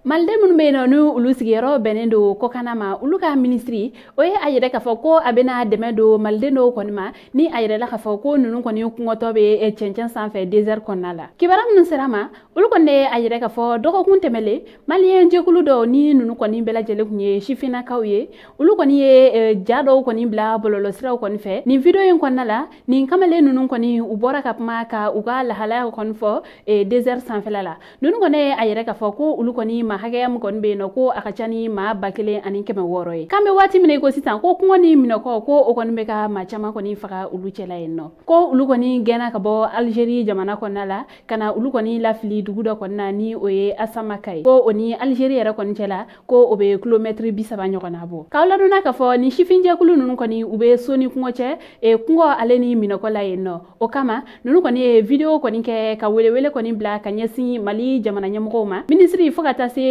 Maliden minnu bɛ yen nɔ, n'u olu sigiyɔrɔ bɛnnen don kɔkanna ma, olu ka minisiri o ye a yɛrɛ k'a fɔ ko a bɛna dɛmɛ don maliden dɔw kɔni ma, ni a yɛrɛ la k'a fɔ ko ninnu kɔni kungɔtɔ bɛ cɛncɛn sanfɛ désert kɔnɔna la. Kibaruya minnu sera ma, olu kɔni de a yɛrɛ k'a fɔ dɔgɔkun tɛmɛlen, maliyɛn jɛkulu dɔw ni ninnu kɔni bɛɛ lajɛlen tun ye sifinnakaw ye, olu kɔni ye ja dɔw kɔni bila bɔlɔlɔsiraw kɔni fɛ. Nin video in kɔnɔna la, nin kamalen ninnu kɔni u bɔra ka kuma ka u ka lahalaya kɔni fɔ désert sanfɛla la. Ninnu kɔni ye a yɛrɛ k'a fɔ ko olu kɔni ma hakɛya min kɔni bɛ yen nɔ, ko a ka ca ni maa 1600 ye. K'an bɛ waati min na i ko sisan, ko kɔngɔ ni minɛkɔ, ko o kɔni bɛ ka maa caman kɔni faga olu cɛla yen nɔ. Ko olu kɔni gɛnna ka bɔ Algérie jamana kɔnɔna la ka na olu kɔni lafili dugu dɔ kɔni na, ni o ye Asamaka ye, ko o ni Algérie yɛrɛ kɔni cɛla, ko o bɛ kilomɛtiri 30 ɲɔgɔnna bɔ. K'aw ladɔnna k'a fɔ ni sifinjɛkulu ninnu kɔni u bɛ so ni kɔngɔ cɛ, kɔngɔ ale ni minɛkɔ la yen nɔ. O kama ninnu kɔni ye video kɔni kɛ ka welewele kɔni bila ka ɲɛsin Mali jamana ɲɛmɔgɔw ma, minisiri fo ka taa se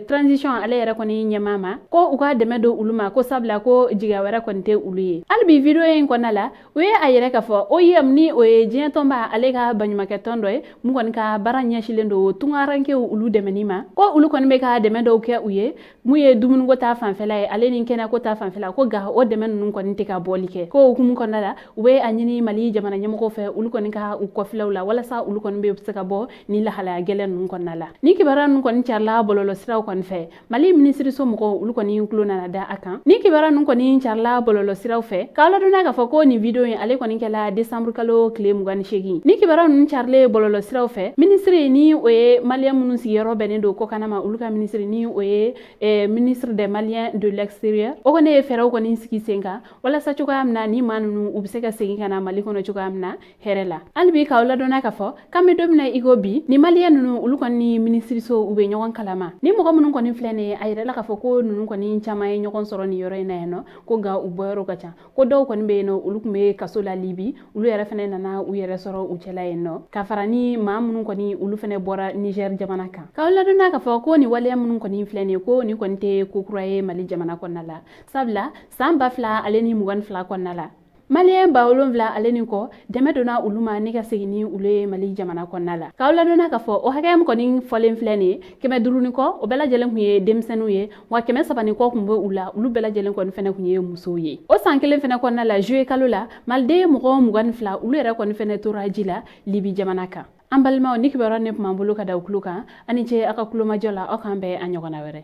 transition ale yɛrɛ kɔni ɲɛmaa ma, ko u ka dɛmɛ don olu ma, ko sabula ko jigiya wɛrɛ kɔni tɛ olu ye. Hali bi video in kɔnɔna la, u ye a yɛrɛ k'a fɔ OIM, ni o ye diɲɛ tɔnba ale ka baɲumankɛ tɔn dɔ ye, mun kɔni ka baara ɲɛsilen don tungarankew olu dɛmɛni ma, ko olu kɔni bɛ ka dɛmɛ dɔw kɛ u ye, mun ye dumuniko ta fanfɛla ye ale ni kɛnɛyako ta fanfɛla, ko nka o dɛmɛ ninnu kɔni tɛ ka bɔli kɛ. Ko hukumu kɔnɔna la, u bɛ a ɲini Mali jamana ɲɛmɔgɔw fɛ, olu kɔni ka u kɔfilaw la walasa olu kɔni bɛ se ka bɔ ni lahalaya gɛlɛn ninnu kɔnɔna la. Ni kibaruya ninnu kɔni carila bɔlɔlɔsiraw kɔni fɛ, Mali minisiriso mɔgɔw olu kɔni tulo nana da a kan. Ni kibaruya ninnu kɔni carila bɔlɔlɔsiraw fɛ, k'aw ladɔnniya k'a fɔ ko nin video in ale kɔni kɛla décembre kalo tile 28. Ni kibaruya ninnu carilen bɔlɔlɔsiraw fɛ, minisiri ni o ye maliyɛn minnu sigiyɔrɔ bɛnnen don kɔkanna ma, olu ka minisiri, ni o ye ministre des Maliens de l'extérieur, o kɔni ye fɛɛrɛw kɔni sigi sen kan walasa cogoya min na ni maa ninnu u bɛ se ka segin ka na Mali kɔnɔ cogoya min na hɛrɛ la. Hali bi k'aw ladɔnniya k'a fɔ k'an bɛ don min na i ko bi, ni maliyɛn ninnu olu kɔni ni minisiriso u bɛ ɲɔgɔn kalama. Ni mɔgɔ minnu kɔni filɛ nin ye, a yɛrɛ la k'a fɔ ko ninnu kɔni caman ye ɲɔgɔn sɔrɔ nin yɔrɔ in na yen nɔ, ko nka u bɔyɔrɔ ka ca, ko dɔw kɔni bɛ yen nɔ, olu tun bɛ kaso la Libi, olu yɛrɛ fɛnɛ nana u yɛrɛ sɔrɔ u cɛla yen nɔ, ka fara ni maa minnu kɔni olu fɛnɛ bɔra Niger jamana kan. K'aw ladɔnniya k'a fɔ ko nin waleya minnu kɔni filɛ nin ye, ko nin kɔni tɛ ko kura ye Mali jamana kɔnɔna la, sabula san 2022 kɔnɔna la, maliyɛn 7000 ale ni kɔ dɛmɛ donna olu ma ni ka segin ni olu ye Mali jamana kɔnɔna la. K'aw ladɔnniya k'a fɔ o hakɛya min kɔni fɔlen filɛ nin ye, 500 ni kɔ, o bɛɛ lajɛlen tun ye denmisɛnninw ye, wa 300 ni kɔ tun bɛ u la, olu bɛɛ lajɛlen kɔni fɛnɛ tun ye musow ye. O san kelen fɛnɛ kɔnɔna la, juillet kalo la, maliden mɔgɔ 22 olu yɛrɛ kɔni fɛnɛ tora ji la Libi jamana kan. An balimaw, ni kibaruya ne tun b'an bolo ka da u tulo kan, ani ce aw ka kulomajɔ la, aw k'an bɛn a ɲɔgɔnna wɛrɛ.